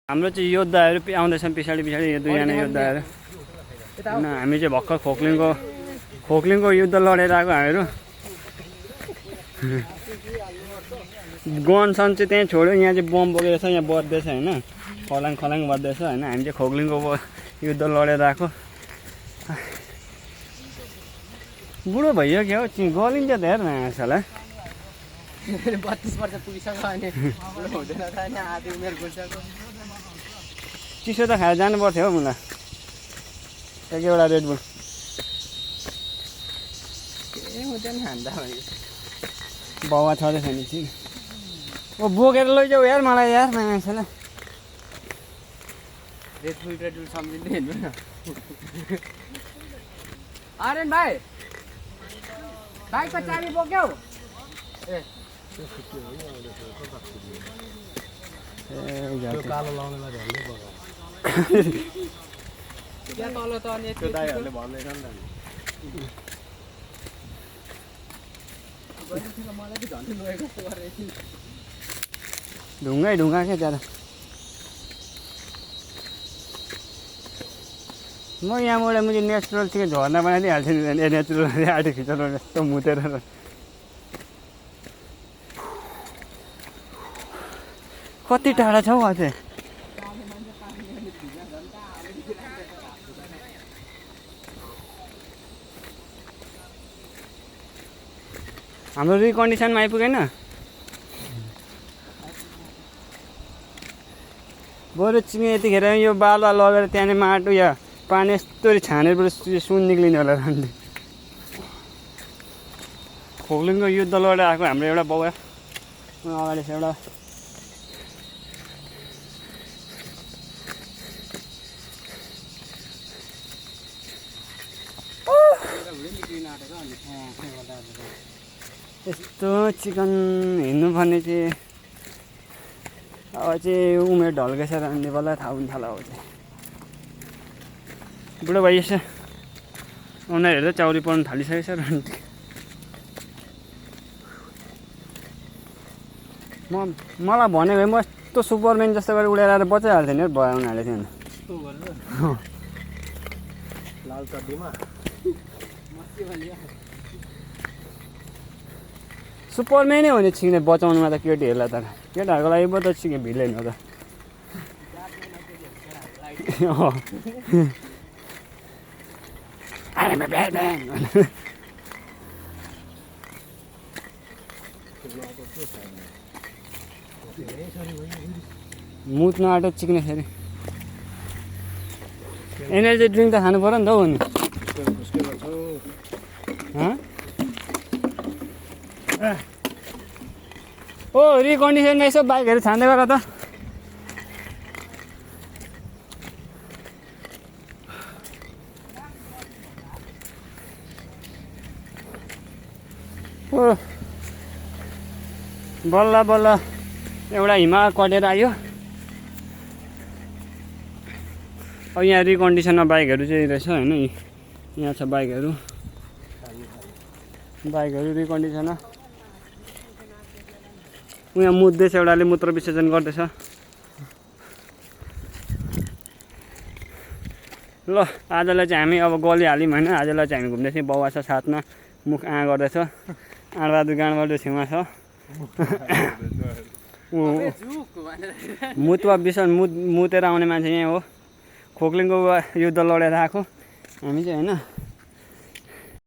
हाम्रो चाहिँ योद्धाहरू आउँदैछन् पछाडि पछाडि यो दुईजना योद्धाहरू होइन हामी चाहिँ भर्खर खोक्लिङको युद्ध लडेर आएको हामीहरू गन सन चाहिँ त्यहीँ छोड्यो यहाँ चाहिँ बम बोकेको छ यहाँ बज्दैछ होइन खलाङ खलाङ बज्दैछ होइन हामी चाहिँ खोक्लिङको युद्ध लडेर आएको बुढो भइयो क्या हो गलिन्छ त हेर माछाला 32 वर्ष पुगिसक्यो अनि हुँदैन त हैन आधी उमेर गुल्छको चिसो त खाएर जानु पर्थ्यो हौ मलाई एकवटा रेड बुल के हुँदैन खान्दा भयो बाउवा छँदैछ नि कि ओ बोकेर लैजाऊ यार मलाई यार मान्छेलाई रेड बुल सम्झिँदै हिँड्नु न आर्यन भाइ बाइकको चाबी बोक्यौ ए कालो लाउनेलाई भन्दै पर्यो त्यहाँ तल त अनि त्यो दाइहरूले भन्दैछ नि त मलाई त झन् लोएको जस्तो गरेको ढुङ्गै ढुङ्गा क्या ज्यादा म यहाँबाट मैले नेचुरल चाहिँ झर्ना बनाइदिइहाल्छु नि नेचुरल आर्टिफिसियल यस्तो मुतेर कति टाढा छौ अझै हाम्रो रिकन्डिसनमा आइपुगेन बरु चिने यतिखेर यो बालुवा लगेर त्यहाँनिर माटो या पानी यस्तोरी छानेर सुन निक्लिने होला राम्ररी खोक्लिङको युद्ध लडेर आएको हाम्रो एउटा बाउ अगाडि छ एउटा यस्तो चिकन हिँड्नुपर्ने चाहिँ अब चाहिँ उमेर ढल्केछ रान्ने बेला थाहा हुन थाल्यो अब चाहिँ बुढो भइएछ उनीहरू त चाउरी पर्नु थालिसकेको छ रान्ने मलाई भने भए म यस्तो सुपरम्यान जस्तो गरेर उडेर आएर बचाइहाल्थेँ नि भयो उनीहरूले थियो लाल चड्डीमा सुपरम्यानै हो नि छिक्ने बचाउनुमा त केटीहरूलाई त केटाहरूको लागि पो त छिक्ने भिलेन हो त मुत्न आँटो चिक्ने फेरि एनर्जी ड्रिङ्क त खानु पऱ्यो नि त हौ नि ओ रिकन्डिसनमा यसो बाइकहरू छान्दै गर त ओ बल्ल बल्ल एउटा हिमाल कटेर आयो अब यहाँ रिकन्डिसनमा बाइकहरू चाहिँ रहेछ होइन यहाँ छ बाइकहरू रिकन्डिसनमा उहाँ मुत्दैछ एउटाले मूत्र विसर्जन गर्दैछ ल आजलाई चाहिँ हामी अब गलिहाल्यौँ होइन आजलाई चाहिँ हामी घुम्दैछौँ बाउ छ साथमा मुख गर्दैछ आँडबहादुर गाँडबहादुर छेउमा छ मुतुवा विसर्जन मुतेर आउने मान्छे यहाँ हो खोक्लिङको युद्ध लडेर आएको हामी चाहिँ होइन